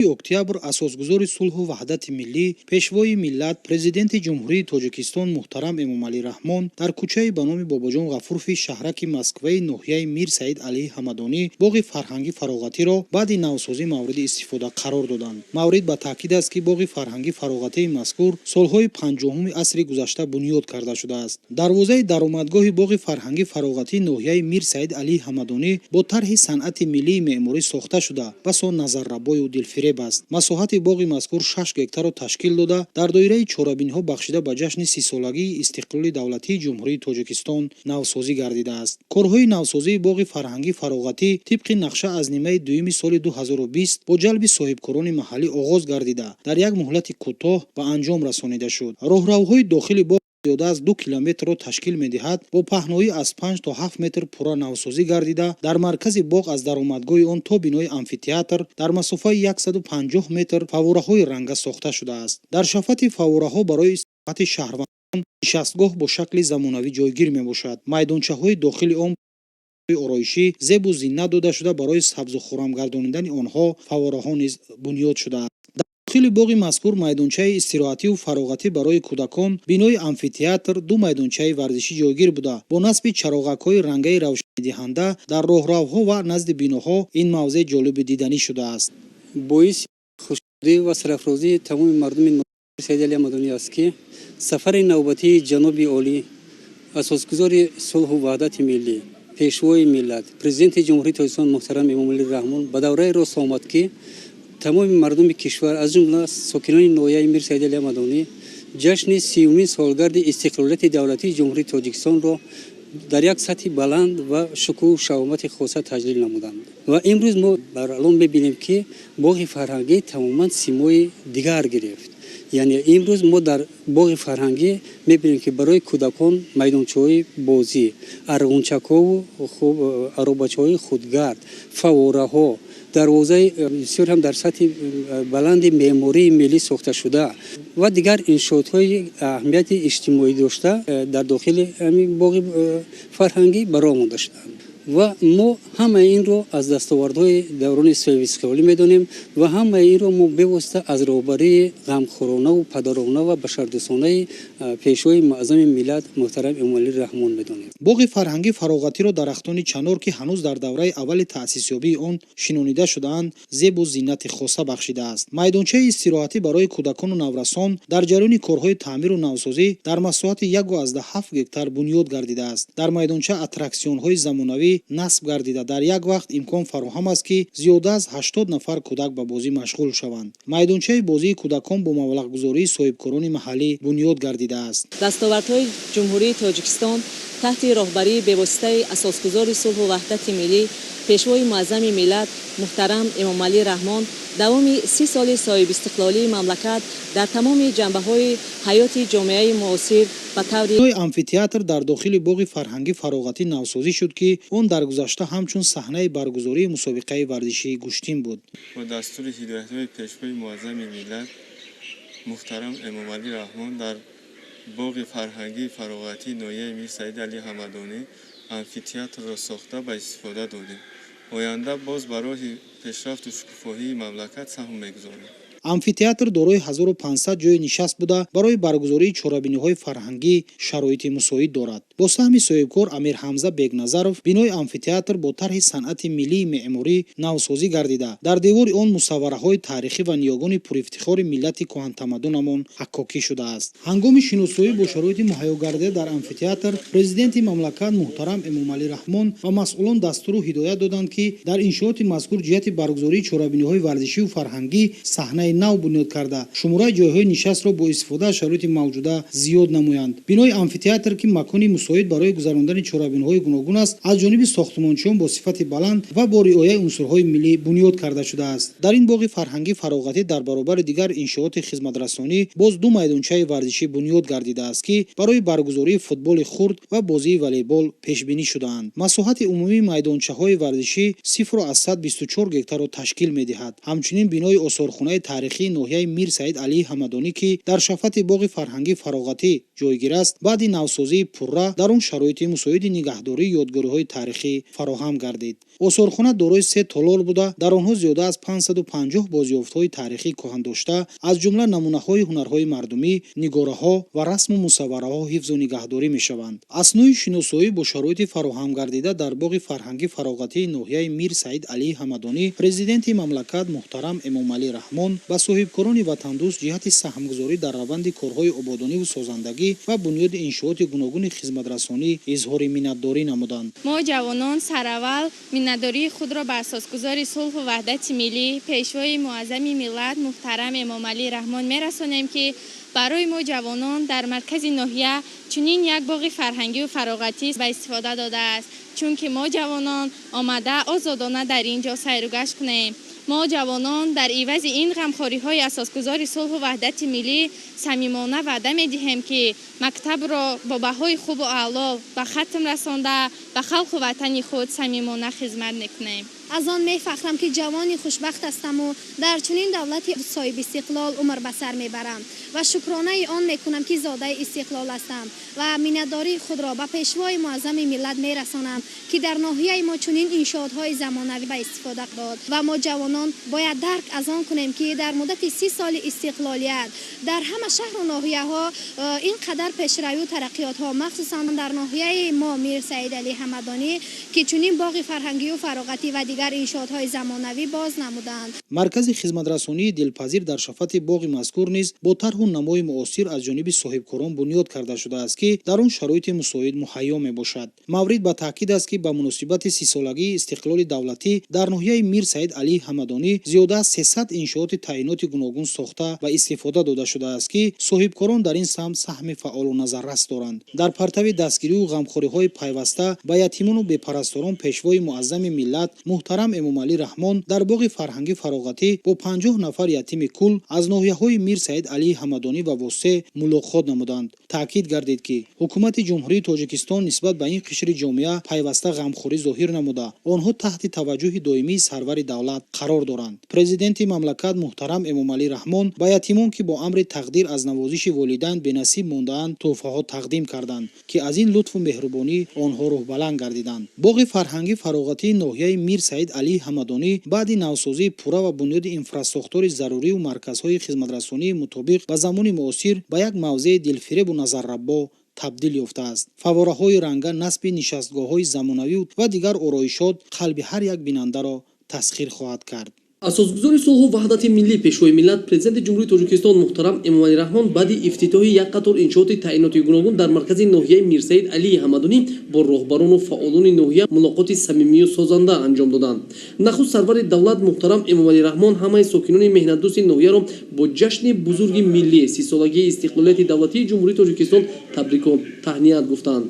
Октябр асосгузори сулҳу ваҳдати миллӣ, Пешвои миллат, Президенти Ҷумҳурии Тоҷикистон муҳтарам Эмомалӣ Раҳмон дар кӯчаи ба номи Бобоҷон Ғафурови шаҳраки Москваи ноҳияи Мир Саид Алии Ҳамадонӣ боғи фарҳангӣ фароғатиро баъди навсозӣ мавриди истифода қарор доданд. Маврид ба таъкид аст, ки боғи фарҳангӣ фароғатии мазкур солҳои 50-уми асри гузашта бунёд карда шудааст. Дарвозаи даромадгоҳи боғи фарҳангӣ фароғатии ноҳияи Мир Саид Алии Ҳамадонӣ бо тарҳи санъати миллии меъморӣ сохта шуда, басо назаррабою дилфиреб аст. Масоҳати боғи мазкур 6 гектарро ташкил дода, дар доираи чорабиниҳо, бахшида ба ҷашни 30-солагии истиқлоли давлатии Ҷумҳурии Тоҷикистон, навсозӣ гардидааст. Корҳои навсозии боғи фарҳангӣ фароғатӣ тибқи нақша аз нимаи дуюми соли 2020 бо ҷалби соҳибкорони маҳаллӣ оғоз гардида, дар як муҳлати кӯтоҳ ба анҷом расонида шуд. Роҳравҳои дохили боғ зиёда аз 2 километрро ташкил медиҳад, бо паҳноӣ аз 5 то 7 метр пурра навсозӣ гардида, дар маркази боғ аз даромадгоҳи он то бинои амфитеатр дар масофаи 150 метр фаввораҳои ранга сохта шудааст. Дар шафати фаввораҳо барои истироҳати шаҳрвандон нишастгоҳ бо шакли замонавӣ ҷойгир мебошад. Майдончаҳои дохили он ороишӣ зебу зинат дода шуда, барои сабзу хуррам гардонидани онҳо фаввораҳо низ бунёд шудааст. Дохили боғи мазкур майдончаи истироҳативу фароғатӣ барои кӯдакон, бинои амфитеатр, ду майдончаи варзишӣ ҷойгир буда, бо насби чароғакҳои рангаи равшанидиҳанда дар роҳравҳо ва назди биноҳо ин мавзеъ ҷолиби диданӣ шудааст. Боиси хушнудӣ ва сарафрозии тамоми мардуми Саид Али Ҳамадонӣ аст, ки сафари навбатии ҷаноби олӣ, асосгузори сулҳу ваҳдати миллӣ, Пешвои миллат, Президенти Ҷумҳурии Тоҷикистон муҳтарам Эмомалӣ Раҳмон ба давраи рост омад, ки тамоми мардуми кишвар, аз ҷумла сокинони ноҳияи Мир Саид Али Ҳамадонӣ, ҷашни 30-умин солгарди истиқлолияти давлатии Ҷумҳурии Тоҷикистонро дар як сатҳи баланд ва шукӯҳу шаҳомати хоса таҷлил намуданд. Ва имрӯз мо баралом мебинем, ки боғи фарҳангӣ тамоман симои дигар гирифт. Яъне имрӯз мо дар боғи фарҳангӣ мебинем, ки барои кӯдакон майдончаҳои бозӣ, арғунчакҳову аробачаҳои худгард, фаввораҳо, дарвозаи бисёр ҳам дар сатҳи баланди меъмории миллӣ сохташуда ва дигар иншоотҳои аҳамияти иҷтимоӣ дошта дар дохили ҳамин боғи фарҳангӣ ба роҳ монда шуданд. Ва мо ҳамаи инро аз дастовардҳои даврони соҳибистиқлолӣ медонем ва ҳамаи инро мо бевосита аз роҳбарии ғамхӯронаву падарона ва башардӯстонаи Пешвои муаззами миллат муҳтарам Эмомалӣ Раҳмон медонем. Боғи фарҳангӣ фароғатиро дарахтони чанор, ки ҳанӯз дар давраи аввали таъсисёбии он шинонида шудаанд, зебу зинати хоса бахшидааст. Майдончаи истироҳатӣ барои кӯдакону наврасон дар ҷараёни корҳои таъмиру навсозӣ дар масоҳати 1,7 гектар бунёд гардидааст. Дар майдонча аттраксионҳои замонавӣ насб гардида, дар як вақт имкон фароҳам аст, ки зиёда аз 80 нафар кӯдак ба бозӣ машғул шаванд. Майдончаи бозии кӯдакон бо маблағгузории соҳибкорони маҳаллӣ бунёд гардидааст. Дастовардҳои Ҷумҳурии Тоҷикистон таҳти роҳбарии бевоситаи асосгузори сулҳу ваҳдати миллӣ, Пешвои муаззами миллат муҳтарам Эмомалӣ Раҳмон давоми 30 соли соҳибистиқлолии мамлакат дар тамоми ҷанбаҳои ҳаёти ҷомеаи муосир ба таври Бинои амфитеатр дар дохили боғи фарҳангӣ фароғатӣ навсозӣ шуд, ки он дар гузашта ҳамчун саҳнаи баргузории мусобиқаи варзишии гӯштин буд. Бо дастури ҳидоятҳои Пешвои муаззами миллат муҳтарам Эмомалӣ Раҳмон дар боғи фарҳангии фароғатии ноҳияи Мир Саид Али Ҳамадонӣ амфитеатрро сохта ба истифода додем. Оянда боз ба роҳи пешрафту шукуфоҳии мамлакат саҳм мегузорем. Амфитеатр дорои 1500 ҷойи нишаст буда, барои баргузории чорабиниҳои фарҳангӣ шароити мусоид дорад. Бо саҳми соҳибкор Амирҳамза Бекназаров бинои амфитеатр бо тарҳи санъати миллии меъморӣ навсозӣ гардида, дар девори он мусаввараҳои таърихӣ ва ниёгони пурифтихори миллати кӯҳантамаддунамон ҳаккокӣ шудааст. Ҳангоми шиносоӣ бо шароити муҳайё гардида дар амфитеатр Президенти мамлакат муҳтарам Эмомалӣ Раҳмон ва масъулон дастуру ҳидоят доданд, ки дар иншооти мазкур ҷиҳати баргузории чорабиниҳои варзишиву фарҳангӣ саҳнаи нав бунёд карда, шумораи ҷойҳои нишастро бо истифода аз шароити мавҷуда зиёд намоянд. Бинои амфитеатр, ки макони мусоид барои гузарондани чорабиниҳои гуногун аст, аз ҷониби сохтмончиён бо сифати баланд ва бо риояи унсурҳои миллӣ бунёд карда шудааст. Дар ин боғи фарҳангӣ фароғатӣ дар баробари дигар иншооти хизматрасонӣ боз ду майдончаи варзишӣ бунёд гардидааст, ки барои баргузории футболи хурд ва бозии волейбол пешбинӣ шудаанд. Масоҳати умумии майдончаҳои варзишӣ 0,24 гектарро ташкил медиҳад. Ҳамчунин бинои осорхонаи таърихии ноҳияи Мир Саид Алии Ҳамадонӣ, ки дар шафати боғи фарҳангӣ фароғатӣ ҷойгир аст, баъди навсозии пурра Дар он шароити мусоиди нигаҳдории ёдгориҳои таърихӣ фароҳам гардид. Осорхона дорои се толор буда, дар онҳо зиёда аз 550 бозёфтҳои таърихии кӯҳандошта, аз ҷумла намунаҳои ҳунарҳои мардумӣ, нигораҳо ва расму мусаввараҳо ҳифзу нигаҳдорӣ мешаванд. Аснои шиносоӣ бо шароити фароҳам гардида дар боғи фарҳангӣ фароғатии ноҳияи Мир Саид Алии Ҳамадонӣ, президенти мамлакат муҳтарам Эмомалӣ Раҳмон ба соҳибкорони ватандӯст ҷиҳати саҳмгузорӣ дар раванди корҳои ободониву созандагӣ ва бунёди иншооти гуногуни хизматрасонӣ изҳори миннатдорӣ намуданд. Мо, ҷавонон, сараввал миннатдории худро ба асосгузори сулҳу ваҳдати миллӣ, Пешвои муаззами миллат муҳтарам Эмомалӣ Раҳмон мерасонем, ки барои мо, ҷавонон, дар маркази ноҳия чунин як боғи фарҳангию фароғатӣ ба истифода додааст, чунки мо, ҷавонон, омада озодона дар ин ҷо сайру гашт кунем. Мо, ҷавонон, дар ивази ин ғамхориҳои асосгузори сулҳу ваҳдати миллӣ самимона ваъда медиҳем, ки мактабро бо баҳои хубу аъло ба хатм расонда, ба халқу ватани худ самимона хизмат мекунем. Аз он мефахрам, ки ҷавони хушбахт ҳастаму дар чунин давлати соҳибистиқлол умр ба сар мебарам ва шукронаи он мекунам, ки зодаи истиқлол ҳастам ва миннатдории худро ба Пешвои муаззами миллат мерасонам, ки дар ноҳияи мо чунин иншоотҳои замонавӣ ба истифода дод. Ва мо, ҷавонон, бояд дарк аз он кунем, ки дар муддати 30 соли истиқлолият дар ҳама шаҳру ноҳияҳо ин қадар пешравию тараққиётҳо, махсусан дар ноҳияи мо, Мир Саид Али Ҳамадонӣ, ки чунин боғи фарҳангию фароғатӣ ва дигар иншоотҳои замонавӣ боз намуданд. Маркази хизматрасонии дилпазир дар шафати боғи мазкур низ бо тарҳу намои муосир аз ҷониби соҳибкорон бунёд карда шудааст, ки дар он шароити мусоид муҳайё мебошад. Маврид ба таъкид аст, ки ба муносибати 30-солагии истиқлоли давлатӣ дар ноҳияи Мир Саид Алии Ҳамадонӣ зиёда аз 300 иншооти таъиноти гуногун сохта ва истифода дода шудааст, ки соҳибкорон дар ин самт саҳми фаъолу назаррас доранд. Дар партави дастгирию ғамхориҳои пайваста ба ятимону бепарасторон, Пешвои муаззами миллат муҳтарам Эмомалӣ Раҳмон дар боғи фарҳангӣ фароғатӣ бо 50 нафар ятими кул аз ноҳияҳои Мир Саид Алии Ҳамадонӣ ва Восеъ мулоқот намуданд. Таъкид гардид, ки ҳукумати Ҷумҳурии Тоҷикистон нисбат ба ин қишри ҷомеа пайваста ғамхорӣ зоҳир намуда, онҳо таҳти таваҷҷӯҳи доимии сарвари давлат қарор доранд. Президенти мамлакат муҳтарам Эмомалӣ Раҳмон ба ятимон, ки бо амри тақдир аз навозиши волидайн бенасиб мондаанд, тӯҳфаҳо тақдим карданд, ки аз ин лутфу меҳрубонӣ онҳо рӯҳбаланд гардиданд. Боғи фарҳангӣ фароғатии ноҳияи Мир Саид Алии Ҳамадонӣ баъди навсозии пурра ва бунёди инфрасохтори зарурию марказҳои хизматрасонии мутобиқ ба замони муосир ба як мавзеи дилфиребу назаррабо табдил ёфтааст. Фаввораҳои ранга, насби нишастгоҳҳои замонавӣ ва дигар ороишот қалби ҳар як бинандаро тасхир хоҳад кард. Асосгузори сулҳу ваҳдати миллӣ, Пешвои миллат, Президенти Ҷумҳурии Тоҷикистон муҳтарам Эмомалӣ Раҳмон баъди ифтитоҳи як қатор иншооти таъиноти гуногун дар маркази ноҳияи Мирсаид Алии Ҳамадонӣ бо роҳбарону фаъолони ноҳия мулоқоти самимию созанда анҷом доданд. Нахуст сарвари давлат муҳтарам Эмомалӣ Раҳмон ҳамаи сокинони меҳнатдӯсти ноҳияро бо ҷашни бузурги миллӣ, 30-солагии истиқлолияти давлатии Ҷумҳурии Тоҷикистон табрику таҳният гуфтанд.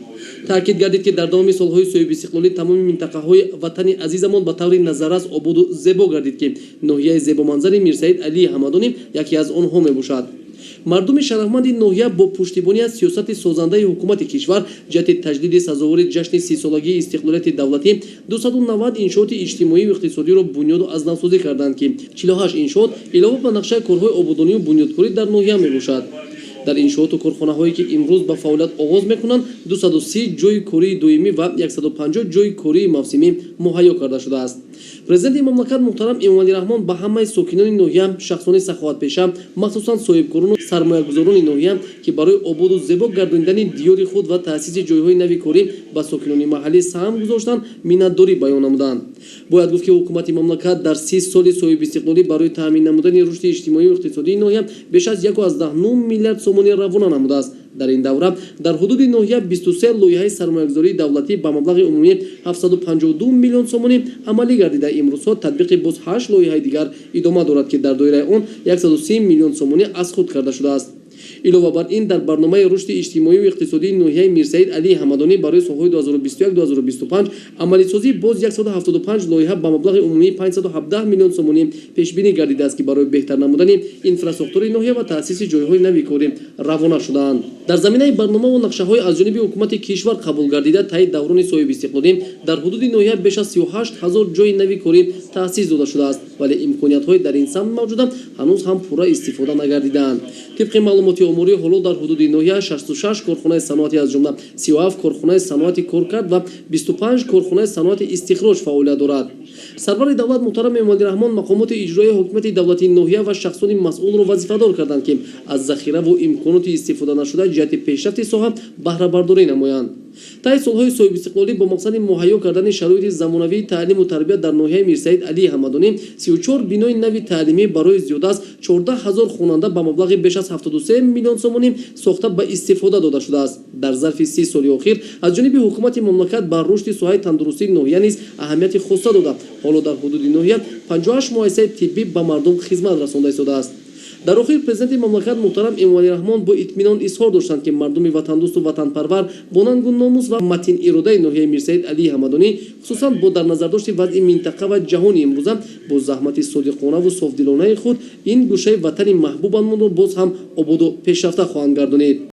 Таъкид гардид, ки дар давоми солҳои соҳибистиқлолӣ тамоми минтақаҳои ватани азизамон ба таври назаррас ободу зебо гардид, ки ноҳияи зебоманзари Мирсаид Алии Ҳамадонӣ яке аз онҳо мебошад. Мардуми шарафманди ноҳия бо пуштибонӣ аз сиёсати созандаи ҳукумати кишвар ҷиҳати таҷлили сазовори ҷашни 30-солагии истиқлолияти давлатӣ 290 иншооти иҷтимоию иқтисодиро бунёду аз навсозӣ карданд, ки 48 иншоот илова ба нақшаи корҳои ободонию бунёдкорӣ дар ноҳия мебошад. Дар иншооту корхонаҳое, ки имрӯз ба фаъолият оғоз мекунанд, 230 ҷойи кории доимӣ ва 150 ҷойи кории мавсимӣ муҳайё карда шудааст. Президенти мамлакат муҳтарам Эмомалӣ Раҳмон ба ҳамаи сокинони ноҳия, шахсони саховатпеша, махсусан соҳибкорону сармоягузорони ноҳия, ки барои ободу зебо гардонидани диёри худ ва таъсиси ҷойҳои нави корӣ ба сокинони маҳаллӣ саҳм гузоштанд, миннатдорӣ баён намуданд. Бояд гуфт, ки ҳукумати мамлакат дар 30 соли соҳибистиқлолӣ барои таъмин намудани рушди иҷтимоию иқтисодии ноҳия беш аз 1,9 миллиард сомонӣ равона намудааст. Дар ин давра дар ҳудуди ноҳия 23 лоиҳаи сармоягузории давлатӣ ба маблағи умумии 752 миллион сомонӣ амалӣ гардида, имрӯзҳо татбиқи боз ҳашт лоиҳаи дигар идома дорад, ки дар доираи он 130 миллион сомонӣ аз худ карда шудааст. Илова бар ин, дар барномаи рушди иҷтимоию иқтисодии ноҳияи Мирсаид Алии Ҳамадонӣ барои солҳои 2021-2025 амалисозии боз 175 лоиҳа ба маблағи умумии 517 миллион сомонӣ пешбинӣ гардидааст, ки барои беҳтар намудани инфрасохтори ноҳия ва таъсиси ҷойҳои нави корӣ равона шудаанд. Дар заминаи барномаву нақшаҳои аз ҷониби ҳукумати кишвар қабул гардида, таи даврони соҳибистиқлолӣ дар ҳудуди ноҳия беш аз 38 ҳазор ҷойи нави корӣ таъсис дода шудааст. Вале имкониятҳои дар ин самт мавҷуда ҳанӯз ҳам пурра истифода нагардидаанд. Тибқи маълумоти оморӣ, ҳоло дар ҳудуди ноҳия 66 корхонаи саноатӣ, аз ҷумла 37 корхонаи саноати коркард ва 25 корхонаи саноати истихроҷ фаъолият дорад. Сарвари давлат муҳтарам Эмомалӣ Раҳмон мақомоти иҷроияи ҳокимияти давлатии ноҳия ва шахсони масъулро вазифадор карданд, ки аз захираву имконоти истифода нашуда ҷиҳати пешрафти соҳа баҳрабардорӣ намоянд. Таи солҳои соҳибистиқлолӣ бо мақсади муҳайё кардани шароити замонавии таълиму тарбият дар ноҳияи Мирсаид Алии Ҳамадонӣ 34 бинои нави таълимӣ барои зиёда аз 14 ҳазор хонанда ба маблағи беш аз 73 миллион сомонӣ сохта ба истифода дода шудааст. Дар зарфи 30 соли охир аз ҷониби ҳукумати мамлакат ба рушди соҳаи тандурустии ноҳия низ аҳамияти хоса дода, ҳоло дар ҳудуди ноҳия 58 муассисаи тиббӣ ба мардум хизмат расонда истодааст. Дар охир президенти мамлакат муҳтарам Эмомалӣ Раҳмон бо итминон изҳор доштанд, ки мардуми ватандӯсту ватанпарвар, бо нангу номус ва матин иродаи ноҳияи Мирсаид Алии Ҳамадонӣ, хусусан бо дар назардошти вазъи минтақа ва ҷаҳони имрӯза, бо заҳмати содиқонаву софдилонаи худ ин гӯшаи ватани маҳбубамонро боз ҳам ободу пешрафта хоҳанд гардонид.